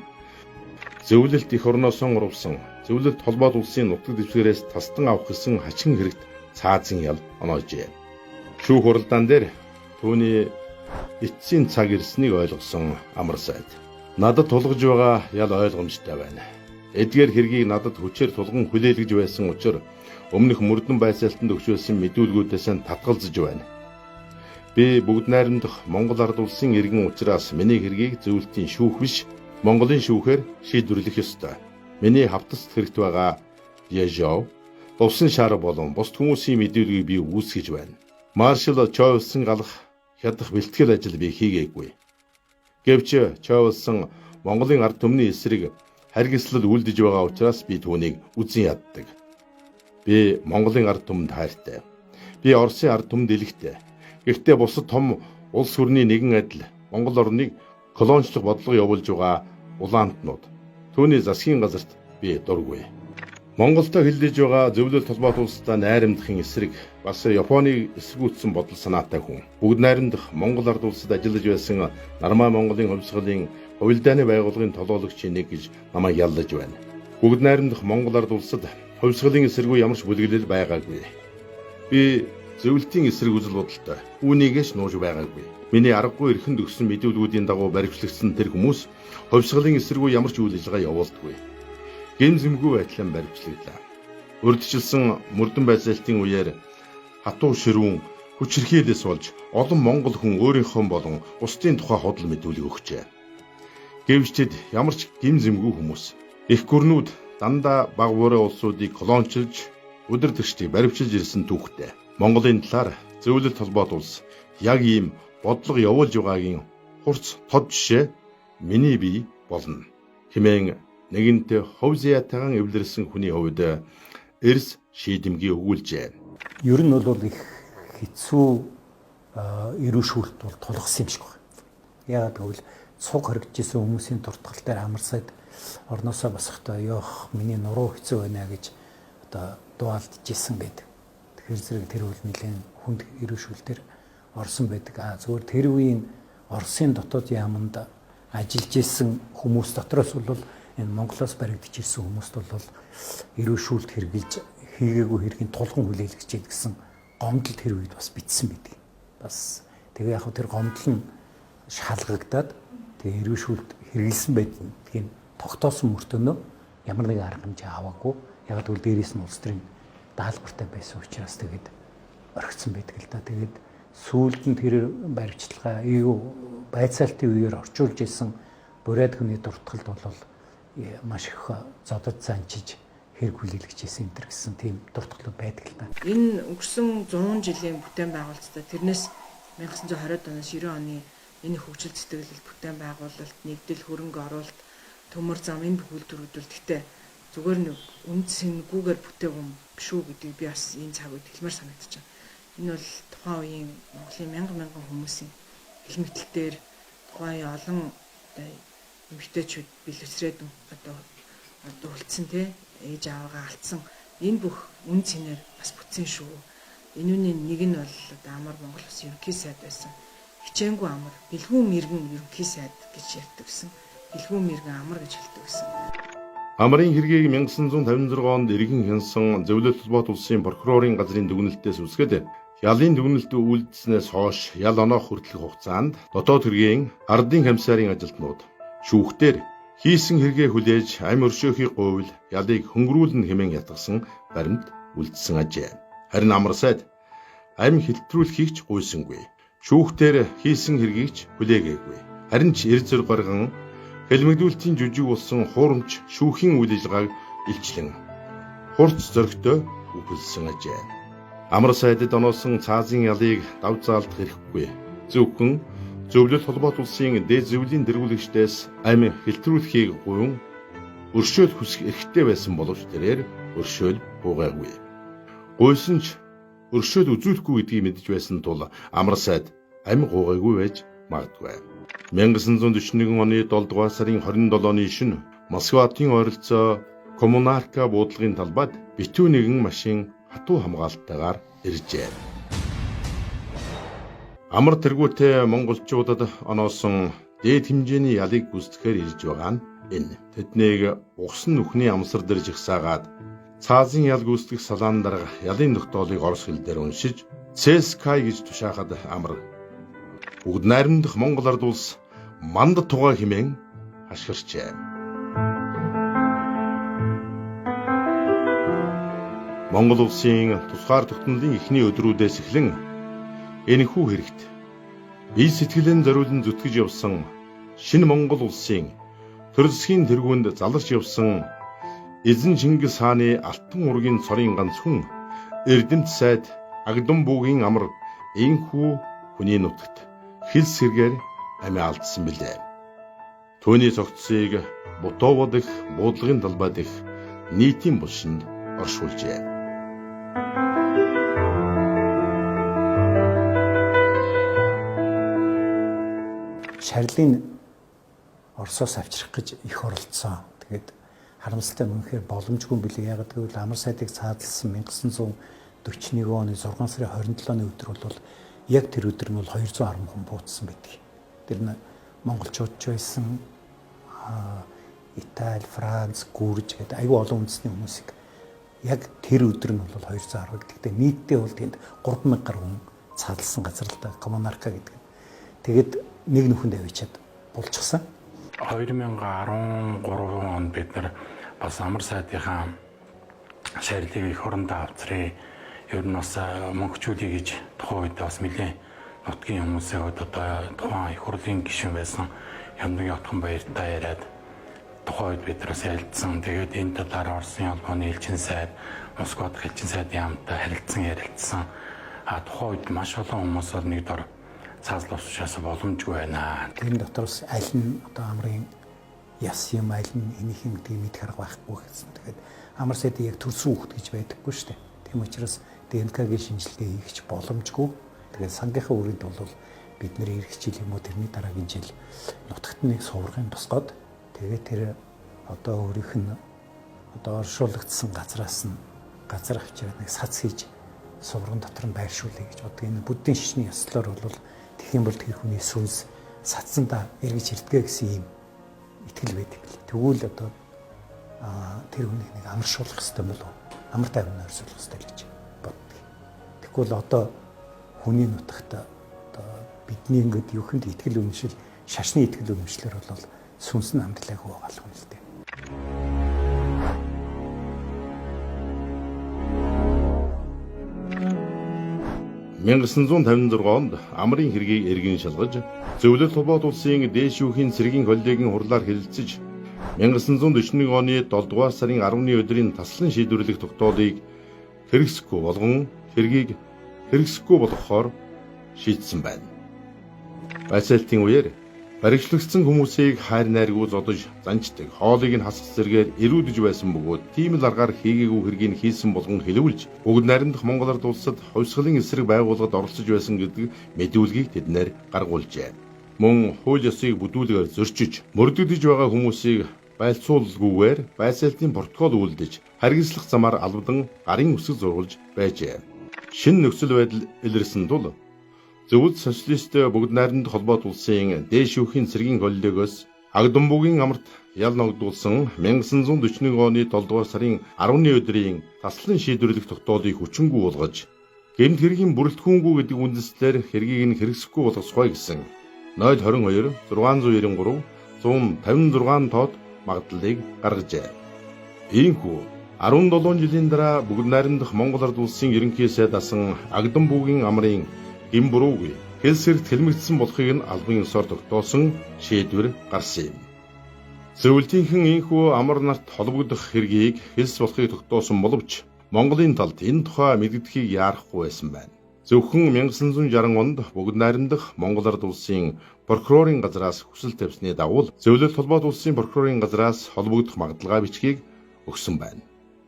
зөвлөлт эх орноос урвсан зөвлөлт холбоот улсын нутаг дэвсгэрээс тастан авах гэсэн хачин хэрэгт цаазын ял оноожээ. Шүүх хуралдаан дээр түүний эцсийн цаг ирснийг ойлгосон Амар сайд. Надад тулгаж байгаа ял ойлгомжтой байна. Эдгээр хэргийг надад хүчээр тулган хүлээлгэж байсан учир өмнөх мөрдөн байцаалтанд өгч байсан мэдүүлгүүдээс нь татгалзаж байна. Би бүгд найрамдах Монгол ард улсын иргэн учраас миний хэргийг зөвлөлтийн шүүх биш Монголын шүүхээр шийдвэрлэх ёстой. Миний хавтаст хэрэгт байгаа Ежов, Дувсан шар болон бусд хүмүүсийн мэдүүлгийг би үүсгэж байна. Маршал Чойволсон галах хядах бэлтгэл ажил би хийгээгүй. Гэвч Чойволсон Монголын ард түмний эсрэг харгислал үлдэж байгаа учраас би түүнийг үзэн яддаг. Би Монголын ард түмэнд хайртай. Би Оросын ард түмэнд элэгтэй. Гэхдээ бусад том улс төрний нэгэн адил Монгол орныг колоничлох бодлого явуулж байгаа улаантнууд. Түүний засгийн газарт би дургүй. Монголтой хиллэж байгаа зөвлөлт холбоот улстай найрамдахын эсрэг бас Японыг эсэргүүцсэн бодол санаатай хүн. Бүгд найрамдах Монгол ард улсад ажиллаж байсан Нармай Монголын хувьсгалын хувилдааны байгууллагын толгойлогчийн нэг гэж намайг яллаж байна. Бүгд найрамдах Монгол ард улсад хувьсгалын эсэргүү ямар ч бүлэглэл байгаагүй. Би зөвлөлтийн эсрэг үзэл бодолтой. Үүнийгээс нууж байгаагүй. Миний аргагүй эрхэнд өгсөн мэдүүлгүүдийн дагуу баривчлагдсан тэр хүмүүс хувьсгалын эсэргүү ямар ч үйл ажиллагаа явуулдаггүй. Гэм зэмгүй байдлаар баривчлагдлаа. Урьдчилсан мөрдөн байцаалтын үеэр хатуу ширүүн хүчирхийлээс болж олон монгол хүн өөрийнхөө болон бусдын тухай худал мэдүүлэг өгчээ. Гэвч тэд ямар ч гэм зэмгүй хүмүүс. Их гүрнүүд дандаа баг буурай улсуудыг колончилж удирдагчдыг баривчилж ирсэн түүхтэй. Монголын талаар зөвлөлт холбоот улс яг ийм бодлого явуулж байгаагийн хурц тод жишээ миний бие болно. Хэмээн нэгэнт хувь зяатайгаан эвлэрсэн хүний хувьд эрс шийдэмгий өгүүлжээ. Ер нь бол их хэцүү эрүү шүүлт бол тулгсан юм шиг байна. Яагаад гэвэл цуг хоригдчихсэн хүмүүсийн дуртгал дээр Амар сайд орноосоо босохдоо ёох миний нуруу хэцүү байна гэж одоо дуалдчихсэн гэдэг. Тэгэхээр зэрэг тэр үйл нэлээд хүнд эрүү шүүлтээр орсон байдаг. А зүгээр тэр үеийн Оросын дотоод яаманд ажиллаж исэн хүмүүс дотроос бол энэ Монголоос баригдаж ирсэн хүмүүст бол эрүү шүүлт хэрглэж хийгээгүй хэргийн тулган хүлээлгэж гэсэн гомдол тэр үед бас бичсэн байдаг. Бас Тэгээ яг тэр гомдол нь шалгагдаад тэгээ эргэн шүүлт хэрэгэлсэн байдгийг тогтоосон мөртөөнөө ямар нэгэн арга хэмжээ аваагүй. Яг гэвэл дээрээс нь улс төрийн даалгавартай байсан учраас тэгээд орхисон байдаг л да. Тэгээд сүүлд нь тэр баримтчилгаа байцаалтын үеэр орчуулж исэн бурайд хүний дуртгалд бол маш их зодод занчиж хэрэг хүлээлгэж исэн энэ төр гэсэн тийм дуртгалууд байдаг л да. Энэ өнгөрсөн 100 жилийн бүтээн байгуулалтаа тэрнээс 1920-ад оноос 90 оны энэ хөгжил сэтгэлэл бүтээн байгуулалт, нэгдэл, хөрөнгө оруулалт, төмөр зам энэ бүх үйлдвэрүүд бол гэхдээ зүгээр нэг үнд сэнгүүгээр бүтээв юм биш үү гэдгийг би бас энэ цаг үед хэлмээр санагдаж байна. Энэ бол тухайн үеийн Монголын мянган мянган хүмүүсийн хэл мэтлэлээр тухайн үеийн олон эмэгтэйчүүд бэлэвсрээд одоо үлдсэн те ээж аваагаа алдсан энэ бүх үн цэнээр бас бүтсэн шүү. Энүүний нэг нь бол одоо амар Монгол Улсын ерөнхий сайд байсан. Хичээнгүй амар, бэлгүүн мэрэгэн ерөнхий сайд гэж ярьдаг гэсэн. Бэлгүүн мэрэгэн амар гэж хэлдэг гэсэн. Амрын хэргийг 1956 онд иргэн хянсан Зөвлөлт холбоот улсын прокурорын газрын дүгнэлтээс үсгэд ялын дүгнэлт үйлдснээс хойш ял оноох хүртэлх хугацаанд дотоод хэргийн ардын комиссарын ажилтнууд шүүхтэр хийсэн хэрэгээ хүлээж амь өршөөхийг гуйвал ялыг хөнгөрүүлнэ хэмээн ятгсан баримт үлдсэн ажээ. Харин амар сайд амь хилтрүүлэхийг ч гуйсангүй. Шүүхтэр хийсэн хэргийг ч хүлээгээгүй. Харин ч эр зөр гарган хэлмэгдүүлтийн жүжиг болсон хуурамч шүүхийн үйл ажиллагааг илчлэн хурц зөрөгтэй үхэлсэн ажээ. Амар сайдад оноосон цаазын ялыг дав заалдах эрхгүй. Зөвхөн Зөвлөлт холбоот улсын дээд зөвлийн дэргүүлэгчдээс амь хэлтрүүлэхийг гуйван өршөөл хүсэх эрхтэй байсан боловч тэрээр өршөөл гуйгаагүй. Гуйсан ч өршөөл үзүүлэхгүй гэдгийг мэдэж байсан тул амар сайд амь гуйгаагүй байж магадгүй. 1941 оны 7 дугаар сарын 27-ны шөнө Москватын ойролцоо Коммунарка буудлын талбайд битүү нэгэн машин хатуу хамгаалалтайгаар иржээ. Амар тэргүүтээ монголчуудад оноосон дээд хэмжээний ялыг гүйцэтгэхээр ирж байгаа нь энэ. Тэднийг угсан нүхний амсар дээр жигсаагаад цаазын ял гүйцэтгэх салаан дарга ялын тогтоолыг орос хэл дээр уншиж ЦСК гэж тушаахад амар бүгд найрамдах Монгол ард улс манд тугаа хэмээн хашгирчээ. Монгол улсын тусгаар тогтнолын эхний өдрүүдээс эхлэн энэхүү хэрэгт бие сэтгэлэн зориулан зүтгэж явсан шинэ Монгол улсын төр засгийн тэргуунд заларч явсан эзэн Чингис хааны алтан ургийн цорын ганц хүн Эрдэмт сайд Агдам буугийн амар энхүү хүний нутагт хил сэргээр амиа алдсан билээ. Түүний цогцсыг Бутово дэх буудлын талбай дэх нийтийн булшинд оршуулжээ. Шарлын Оросоос авчрах гэж их оролцсон. Тэгээд харамсалтай нь үнэхээр боломжгүй юм билээ. Яг гэвэл амар сайдыг цаазалсан 1941 оны 6 сарын 27-ны өдөр бол яг тэр өдөр нь бол 210 хүн бууцсан байдаг. Тэр нь монголчууд ч байсан, Итали, Франц, Гүрж гэдэг айгүй олон үндэсний хүмүүсийг яг тэр өдөр нь бол 210. Гэхдээ нийтдээ бол тэнд 3000 гаруй хүн цаазалсан газар л да, Коммунарка гэдэг. Тэгээд нэг нүхэнд авчиад булчихсан. 2013 онд бид нар бас амар сайдынхаа шарилыг эх орондоо авцрээ. Ер нь бас мөнгөчүүлье гэж тухайн үед бас нэлээд нутгийн хүмүүсээ одоо тухайн эх хурлын гишүүн байсан Ямдгийн Отхон баяртай яриад тухайн үед бид нар бас ярилцсан. Тэгээд энэ талаар Оросын холбооны элчин сайд, Москва дахь элчин сайдын хамтаа харилцан ярилцсан. А тухайн үед маш олон хүмүүс бол нэг дор цаазлах учраас боломжгүй байна. Тэр дотроос аль нь одоо амрын яс юм, аль нь энийх юм гэдгийг мэдэх арга байхгүй гэсэн. Тэгээд амар сайд яг төрсөн хүүхэд гэж байдаггүй шүү дээ. Тийм учраас ДНК-гийн шинжилгээ хийх ч боломжгүй. Тэгээд сангийнхаа үрээнд бол бид нэр ирэх жил юм уу тэрний дараагийн жил нутагт нэг суврагын тусгоод тэгээд тэр одоо өөрийнх нь одоо оршуулгдсан газраас нь газар авчираад нэг сац хийж сувраган дотор нь байршуулъя гэж боддог. Энэ буддын шашны ёслолоор бол тэгэх юм бол тэр хүний сүнс сацсандаа эргэж ирдгээ гэсэн ийм итгэл байдаг. Тэгвэл одоо тэр хүнийг нэг амаршуулах хэрэгтэй болов амар тайван ойрсуулах хэрэгтэй л гэж боддог. Тэгвэл одоо хүний нутагт Одоо бидний ингээд юухэнд итгэл үнэмшил, шашны итгэл үнэмшлэр бол сүнс нь амьдралаагүй байгаа л юм л дээ. 1956 онд амрын хэргийг эргэн шалгаж, Зөвлөлт холбоот улсын дээш үеийн цэргийн коллегийн хурлаар хэлэлцэж, 1941 оны 7 дугаар сарын 10-ны өдрийн таслан шийдвэрлэх тогтоолыг хэрэгсэхгүй болгон хэргийг хэрэгсэхгүй болгохоор шийдсэн байна. Байцаалтын үеэр баригчлагдсан хүмүүсийг хайр найргүй зодож занждаг, хоолыг нь хасах зэргээр эрүүдэж байсан бөгөөд тийм л аргаар хийгээгүй хэргийг хийсэн болгон хэлүүлж бүгд найрамдах Монгол Ард улсад хувьсгалын эсрэг байгууллагад оролцож байсан гэдэг мэдүүлгийг тэднээр гаргуулжээ. Мөн хууль ёсыг бүдүүлгээр зөрчиж, мөрдөгдөж байгаа хүмүүсийг байлцуулгүйгээр байцаалтын протокол үйлдэж, харгислах замаар албадан гарын үсэг зурулж байжээ. Шинэ нөхцөл байдал илэрсэн тул Зөвлөлт социалист бүгд найрамдах холбоот улсын дээш үеийн цэргийн коллегиос Агдамбугийн амарт ял ногдуулсан 1941 оны 7 дугаар сарын 10-ны өдрийн таслан шийдвэрлэх тогтоолыг хүчингүй болгож, гэмт хэргийн бүрэлдэхүүнгүй гэдэг үндслээр хэргийг нь хэрэгсэхгүй болгосгой гэсэн 022 693 156 тоод магадлалыг гаргажээ. Иймхүү 17 жилийн дараа бүгд найрамдах Монгол Ард улсын ерөнхий сайд асан Агдамбугийн амрын гэм буруугүй хэлсэрт хэлмэгдсэн болохыг нь албан ёсоор тогтоосон шийдвэр гарсан юм. Зөвлөлтийнхэн ийхүү амар нарт холбогдох хэргийг хэлс болохыг тогтоосон боловч Монголын талд энэ тухай мэдгэдэхийг яарахгүй байсан байна. Зөвхөн 1960 онд бүгд найрамдах Монгол Ард улсын прокурорын газраас хүсэл тавьсны дагуу Зөвлөлт холбоот улсын прокурорын газраас холбогдох магадлалгаа бичгийг өгсөн байна.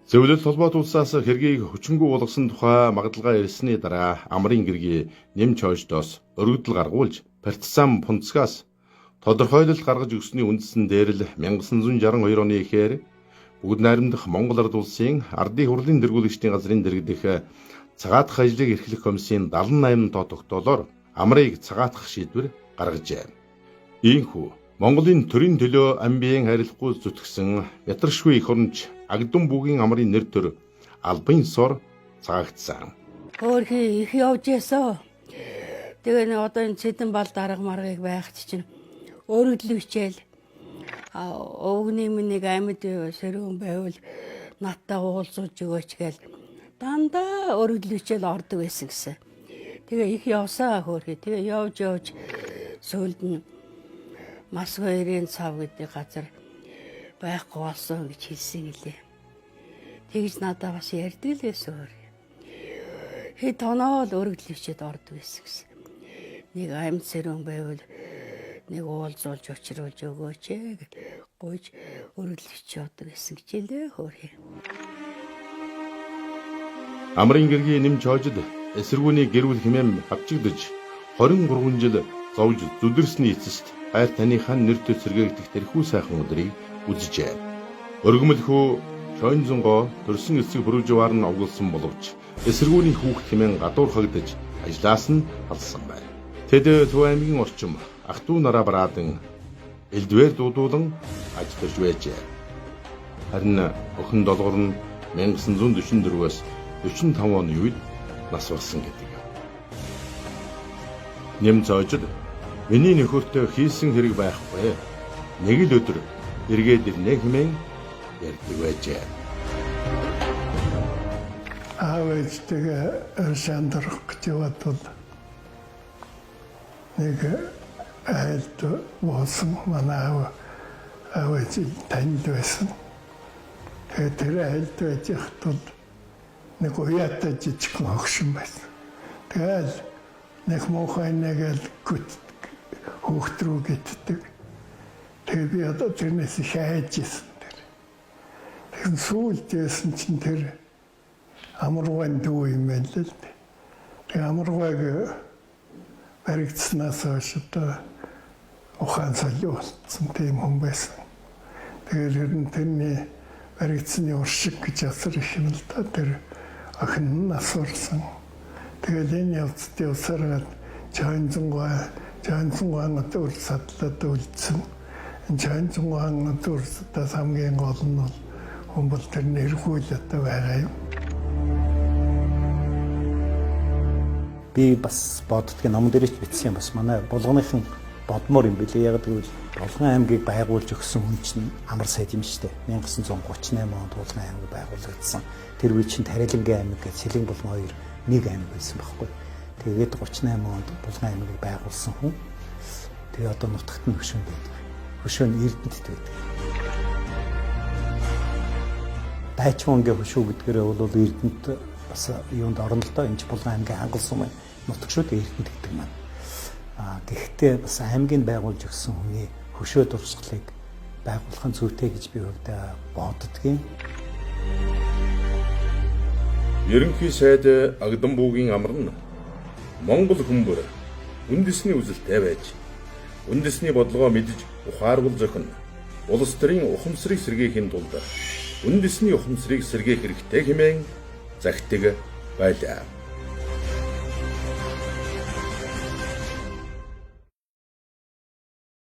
Зөвлөлт холбоот улсаас хэргийг хүчингүй болгосон тухай магадлалгаа ирсний дараа амрын гэргий нэмж хойшдоос өргөдөл гаргуулж партизан Пунцгаас тодорхойлолт гаргаж өгсөний үндсэн дээр л 1962 оны эхээр бүгд найрамдах Монгол Ард улсын ардын хурлын тэргүүлэгчдийн газрын дэргэдэх цагаатах ажлыг эрхлэх комиссийн 78 тоо тогтоолоор амрыг цагаатах шийдвэр гаргажээ. Иймхүү Монголын төрийн төлөө амбиен харилцахгүй зүтгэсэн ятаршгүй их оронч Агдамбугийн амрын нэр төр албан ёсоор цагаагдсан. Хөөрхий их явж ясаа. Тэгээ нэг одоо энэ цэдэн бал дарга маргыг байх чинь өргөдөл хичээл. Өвгний минь нэг амьд сэрүүн байвал надтай уулзуулж өгөөч гээл дандаа өргөдөл хичээл ордог байсан гэсэн. Тэгээ их явсаа хөөрхий. Тэгээ явж явж сүүлд нь Москварын цав гэдэг газар байхгүй болсон гэж хэлсэн гэлээ. Тэгж надаа бас ярьдаг л байсан өөр. Хэд тоноо л өргөдөл хичээд ордог байсан гэсэн. Нэг амьд сэрүүн байвал нэг уулзуулж учруулж өгөөч гэж гуйж өргөдөл хичээд ордог байсан гэж хэлээ хөөрхий. Амрын гэргийн нэмж хойжид эсэргүүний гэр бүл хэмээн хавчигдаж 23 жил зовж зүдэрсний эцэст хайр таныхаа нэр төр сэргээгдэх тэрхүү сайхан өдрийг үзжээ. Өргөмөлхөө Шойнзонгоо төрсөн эцэг Бүрүжвар нь овголсон боловч эсэргүүний хүүхд хэмээн гадуур хагдаж ажлаас нь алсан байна. Тэд Төв аймгийн орчим ах トゥ нараа бараадан элдвээр дуудуулан аж төрж байжээ. Харин охин долгор нь 1944-өөс 45 оны үед нас барсан гэдэг. Нэмц хойжид миний нөхөртөө хийсэн хэрэг байхгүй. Нэг л өдөр эргээд ирнэ хэмээн ярьдаг байжээ. Аав ээжтэйгээ шандрах гэж яваад бол нэг айлд буусан манай аав ээж танил байсан. Тэгээд тэр айлд байж байхад бол нэг уяатай жижигхэн хогшин байсан. Тэгэл нэг муухай нэгэл гүт хөөхт рүү гитдэг. Тэгээ би одоо тэрнээс их айж исэн тэр. Тэгсэн сүүлд яасан чинь тэр амаргайн дүү юм байл л дээ. Тэгээ амаргайг баригдсанаас хойш одоо ухаан солио болцсон тийм хүн байсан. Тэгээд ер нь тэрний баригдсаны уршиг гэж асар их юм л да. Тэр охин нь нас барсан. Тэгээд энэ явцад явсараад Чойнзонгой одоо үр садлаад үлдсэн. Энэ Чойнзонгой одоо үр садлаас хамгийн гол нь бол хүн бол тэр нэргүй л одоо байгаа юм. Би бас боддгийн номон дээр ч бичсэн бас манай булганыхан бодмоор юм билээ. Яг гэвэл Булган аймгийг байгуулж өгсөн хүн чинь Амар сайд юм шүү дээ. 1938 онд Булган аймаг байгуулагдсан. Тэр үе чинь Тарилангийн аймаг гэж Сэлэн булган хоёр нэг аймаг байсан байхгүй. Тэгээд 38 онд Булган аймгийг байгуулсан хүн. Тэгээ одоо нутагт нь хөшөөн байдаг. Хөшөө нь Эрдэнэт байдаг. Дайчмангийн хөшөө гэдгээрээ бол Эрдэнэт бас юунд орно л доо. Энэ ч Булган аймгийн хангал сумын нутаг шүү дээ Эрдэнэт гэдэг маань. А гэхдээ бас аймгийг байгуулж өгсөн хүний хөшөө дурсгалыг байгуулах нь зүйтэй гэж би хувьдаа боддгийн. Ерөнхий сайд Агдамбуугийн амар нь Монгол хүмүүр үндэсний үзэлтэй байж үндэсний бодлогоо мэдж ухаарвал зохино. Улс төрийн ухамсарыг сэргээхийн тулд үндэсний ухамсарыг сэргээх хэрэгтэй хэмээн загтаг байлаа.